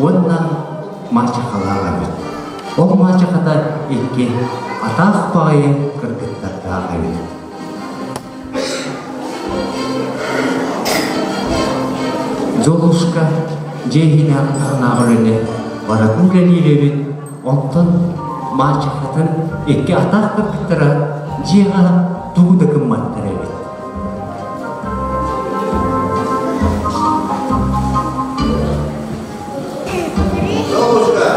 уонна мачехалаах эбит. Ол мачехата икки атаах баҕайы кыргыттардаах эбит. Золушка дьиэ иһинээҕи таһынааҕы үлэни барытын үлэлиир эбит, онтон мачехатын икки атаах кыргыттара дьиэҕэ тугу да гымматтар эбит. Золушка,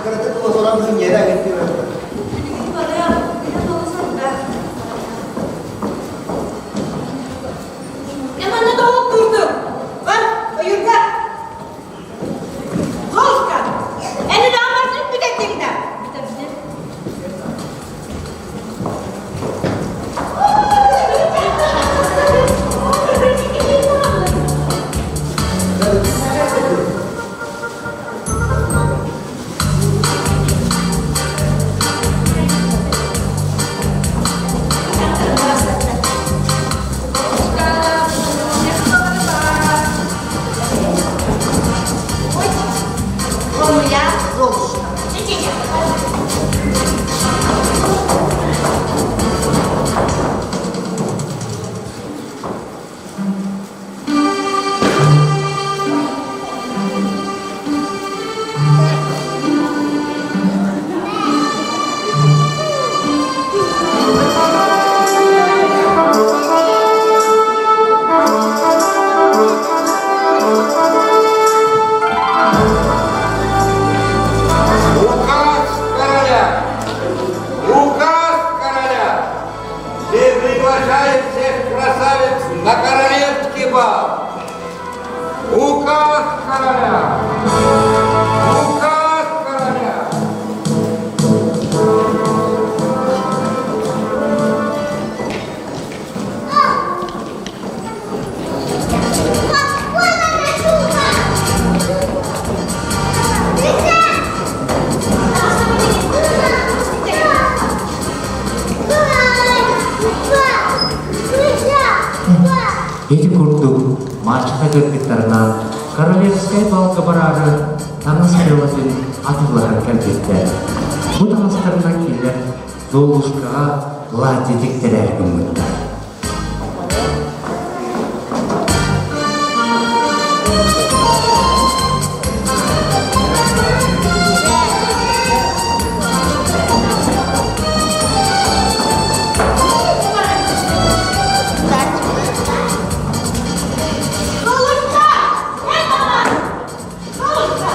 кырата тула ньэрэ Манна тоҕук турдук. Бар, ойуурга. Золушка, эн үлэҕин барытын бүтэрдиҥ да? Бүтэрдим. Моя Золушка. Указ короля! Указ короля! Все приглашает всех красавиц на королевский бал! Указ короля! Указ короля! Ити курдук мачеха кыргыттарынан королевскай балка бараары таҥас бөҕөтүн атыылаһан кэлбиттэр. Бу таҥастарынан кинилэр Золушкаҕа платье тиктэрээри гыммыттар. Золушка! Эй, мама! Золушка!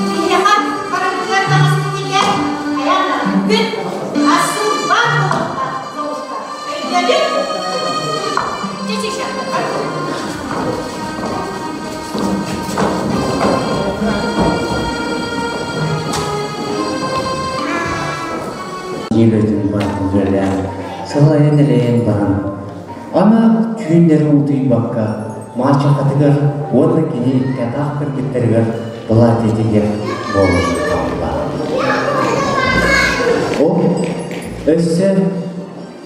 Биһиэхэ харахтыгар таҥаспыт тиийэн, айаан күн асылбаан буолуохтаах, Золушка. Өйдөөтүҥ? Чэ-чэ-чэ, Дьиэлэрин барытын үлэлээн, сылайан-элэйэн баран, аны түүннэри утуйбакка, мачехатыгар уонна кини икки атаах кыргыттарыгар платьетигэр буолан хаалла. Ол өссө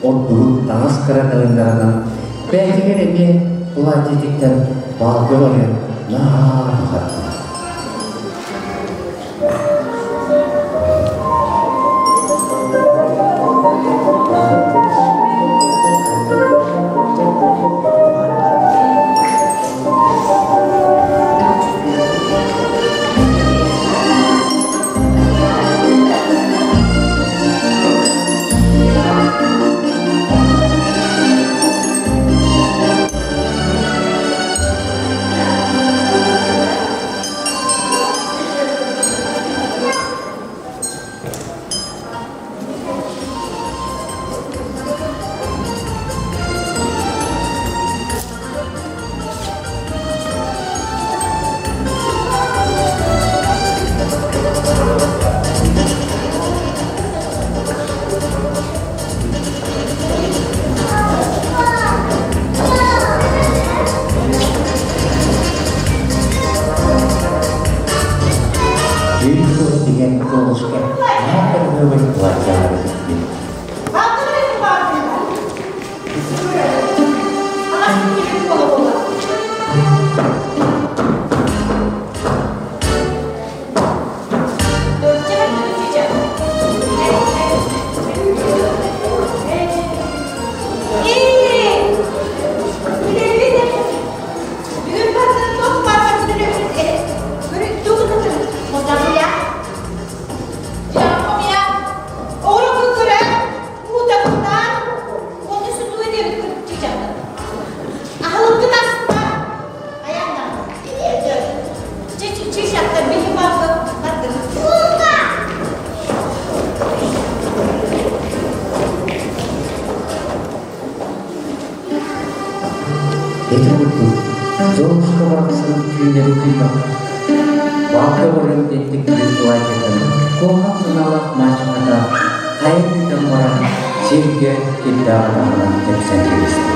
ордугун таҥас кыраталыннарынан бэйэтигэр эмиэ платьетиттэн баалга барыан наһаа баҕарда. Ити курдук, Золушка барахсан түүннэри утуйбакка, баалга баран диэттик платьетын куһаҕан санаалаах мачехата хайа ыытан баран сиргэ кирдээх атаҕынан тэпсэн кэбистэ.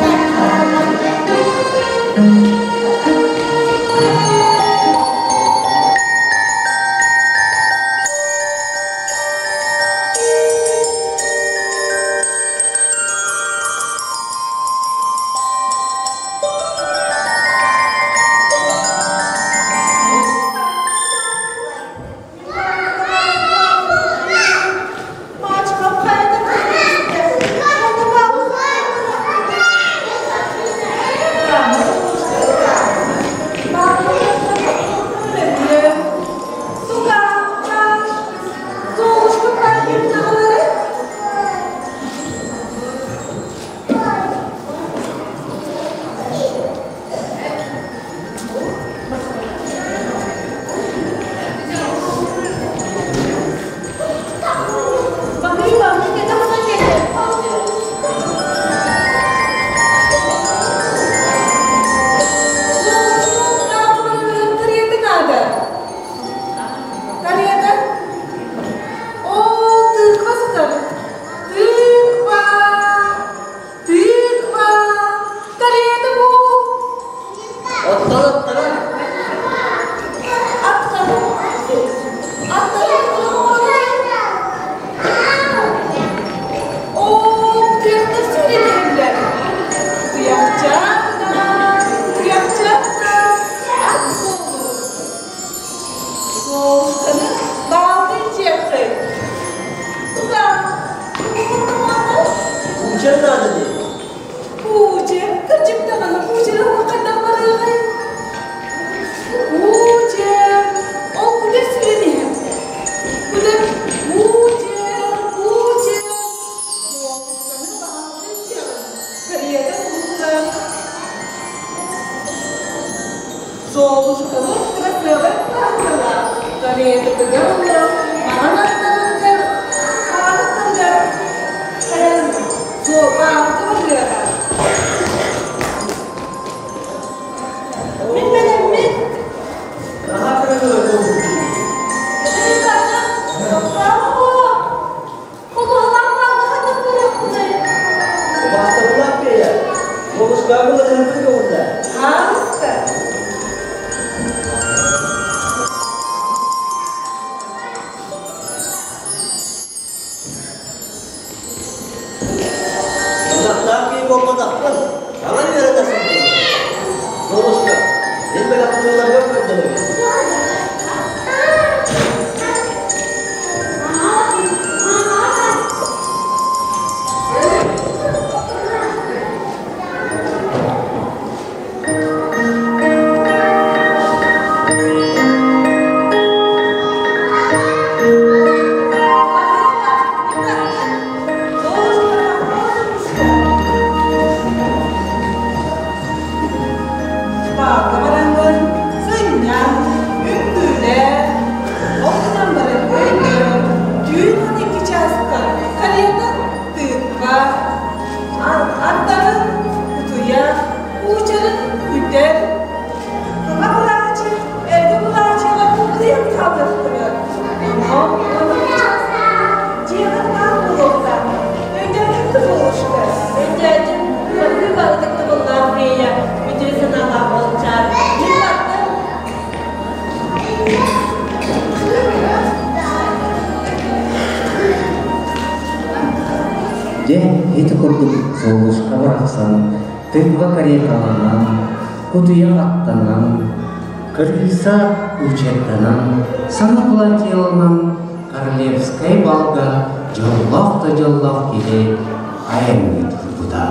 Тыква! Карета бу! Оттон оттон Аттары! Аттары Оо, туйахтар сүүрэтэллэр. Туйахчаана, туйахчаана, ат буолу. Суолтаны баалгын дьиэххин. Туга, Кучер наада дии. Кучер, кырдьык даҕаны кучеры хайдах барыаҕай? Кучер, ол кутер сүрэн иһэр. Кутер, кучер, кучер. Суолтаны баалгын дьиэҕин. Карета буолла. Золушканы кырасыабай кыраһыалаах, каретатыгар олорон маҥан аттарыгар маҥан аттарыгар кэлэн суопаабыта барыаҕа. Мин бэлэммин. Наһаа кырасыабай буолбут. Убаастабылаах бэйэ. Золушкаҕа былырыһырбыт көҕүллээ. Хаалыста. Ынахтаах киһи буолбатахпын, саҥа үөрэнэ сылдьабын. Золушка, мин бэлэхтииллэргэр көрдөһөбүн. Баалга бараҥҥын сынньан, үҥкүүлээ, ол гынан баран өйдөөн, түүн 12 чааска карета тыыппа, аттарын утуйа, куучарын күтэр, Саҥа булааччы, эргэ булааччыга кыайан хаалыахтара. Онон 12 чааска дьиэҕэр баар буолуохтаах. Өйдөөтүҥ да Золушка? Өйдөөтүм, барыы барытык тыбыллаах фея, үтүө санаалаах уолчаан. Мин бардым. Дьэ, ити курдук Золушка барахсан тыҥга кареталанан, кутуйах аттанан, кырыыса учеттанан, саҥа платьеланан Королевскай балга дьоллоох да дьоллоох киһи айанныы турбута.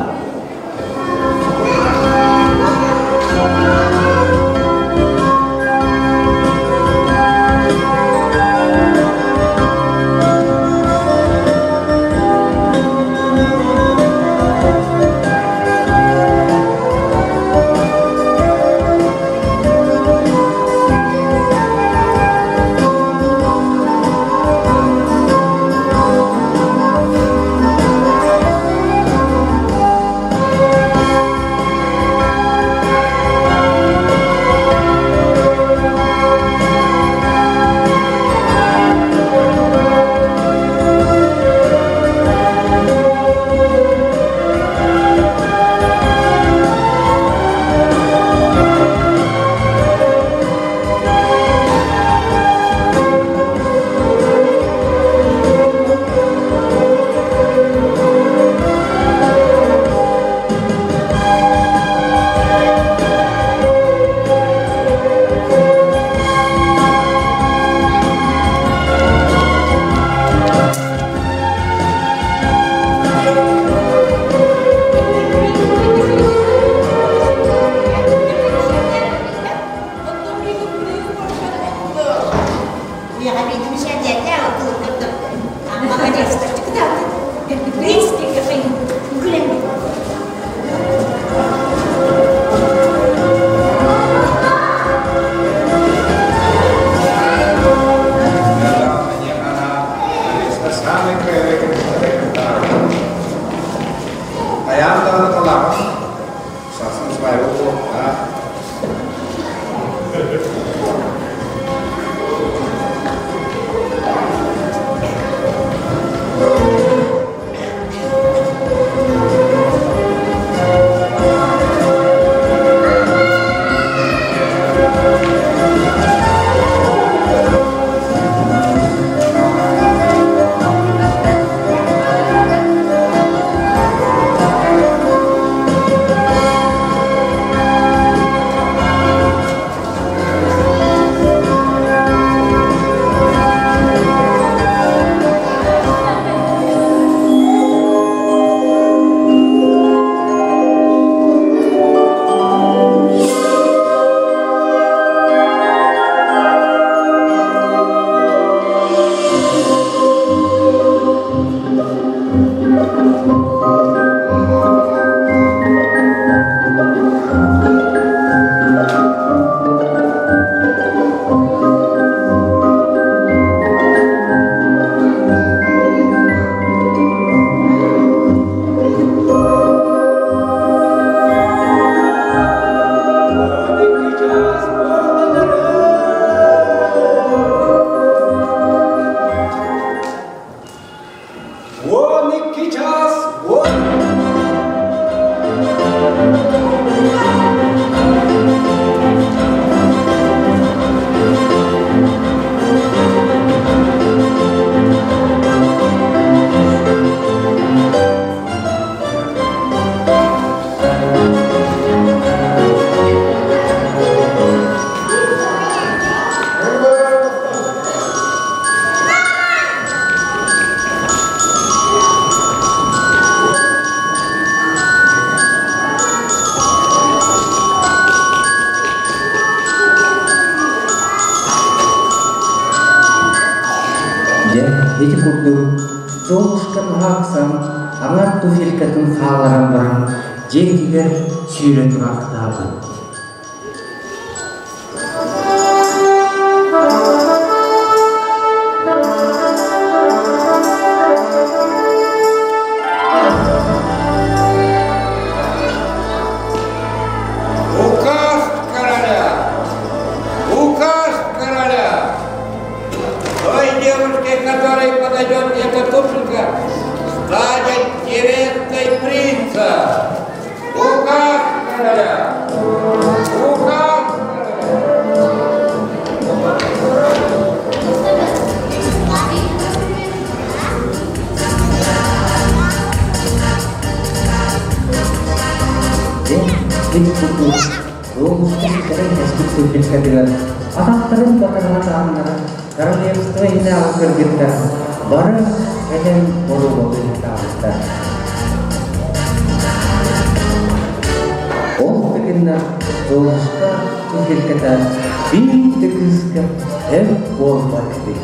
12 чаас уон. Дьэ, ити курдук Золушка наһаа аҥар туфелькатын хаалларан баран дьиэтигэр сүүрэ тураахтаабыт. Указ короля! Указ короля! Той девушке, которой подойдет эта туфелька, станет невестой принца! Указ короля! Указ короля! Дьэ, ити курдук Золушка ситэрэн кэспит туфелькатыгар атахтарын батарына тааннара королевство иһинээҕи кыргыттар бары кэлэн боруобалыахтаабыттар. Ол да гыннар Золушка туфельката биир да кыыска өр буолбат эбит.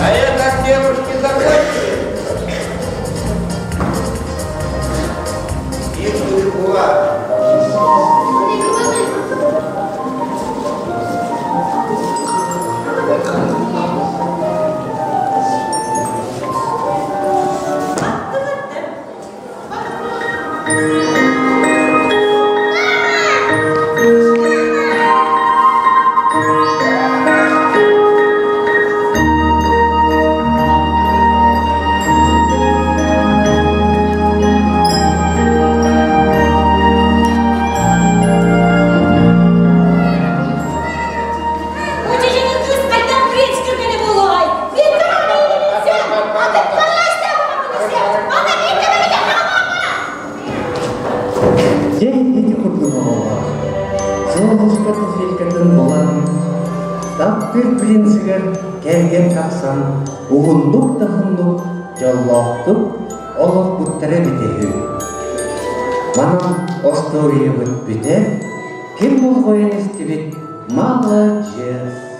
А это девушки закончили. И ушла. Учитель кыыс хайдах принц кэргэнэ буолуоҕай? Мин кыһаллыыбын Дьэ, ити курдук оҕолор, Золушка туфелькатын булан, таптыыр принцигэр кэргэн тахсан, уһуннук да уһуннук дьоллоохтук олорбуттара эбитэ үһү. Манан остуоруйабыт бүтэр, ким болҕойон истибит маладьыас.